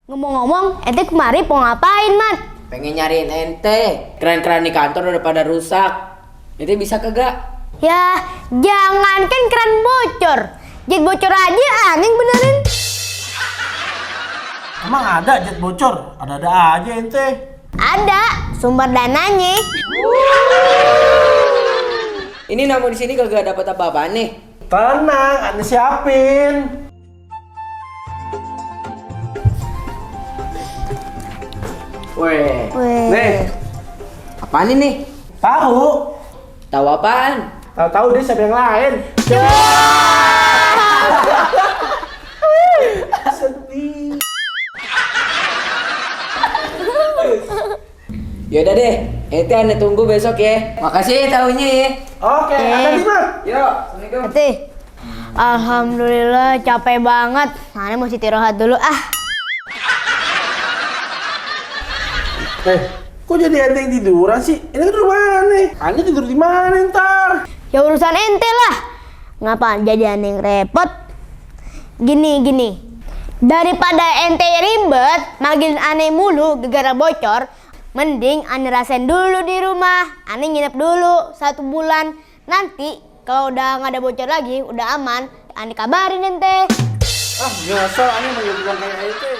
Ngomong-ngomong, ente kemari mau ngapain, Mat? Pengen nyariin ente. Keran-keran di kantor udah pada rusak. Ente bisa kagak? Ya, jangankan keran bocor. Jet bocor aja aneh benerin. Emang ada jet bocor? Ada-ada aja ente. Ada sumber dananya. Ini namun di sini kagak dapat apa-apa nih. Tenang, Anda siapin. Weh. Weh. Nih, Apaan ini? tahu. Tahu apaan? Tahu-tahu dia siapa yang lain. Sedih. Yaudah deh, ente ane tunggu besok ya. Makasih tahunya ya. Oke, ada di mana? Yuk, assalamualaikum. Ati, alhamdulillah capek banget. Aneh mau istirahat dulu ah. Kok jadi ente yang tiduran sih? Ini kan rumah aneh. Aneh tidur di mana ntar? Ya urusan ente lah. Ngapa jadi aneh yang repot? Gini. Daripada ente ribet, manggilin aneh mulu gara-gara bocor, mending aneh rasain dulu di rumah. Aneh nginep dulu 1 bulan. Nanti kalau udah nggak ada bocor lagi, udah aman, aneh kabarin ente. Ah, biasa aneh manggil bilang kayak ente.